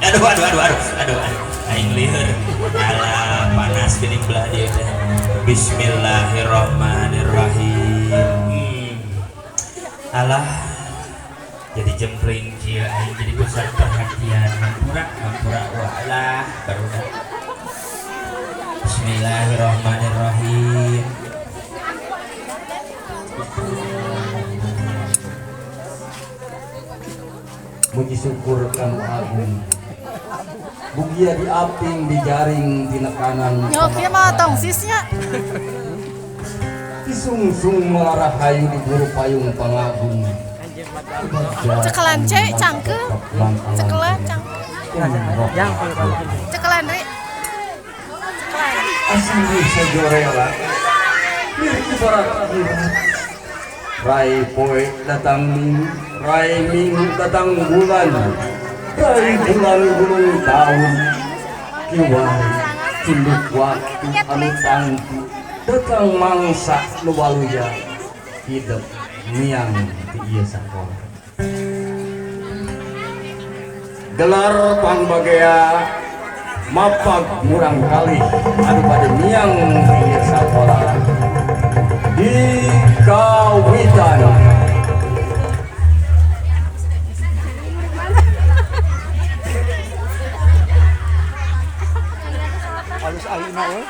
Aduh, aduh, aduh, aduh, aduh, aduh. Aing lieur. Alah, panas geuning belah dieu teh. Bismillahirrahmanirrahim. Alah, jadi jempling kieu aing jadi pusat perhatian. Hampura, hampura, wah alah, barudak. Bismillahirrahmanirrahim. Muji syukur kanu agung. Bugia diaping dijaring tina kanan. Nyok ieu mah tong sisnya. Disungsung malarahayu di buru payung pangagung. Cekelan C cangkeul. Cekelan cangkeul. Cekelan ri. Cekelan. Asli sejorela. Milik ibarat kilat. Rai poe datang minggu, rai minggu datang bulan, rai bulan gulung tahun. Kiwari cinduk waktu anu tangtu datang mangsa nu baluya hidup miang di ieu sakola. Gelar pangbagea mapag murang kali anu bade miang di ieu sakola di kawitan. Halus ayeuna euy.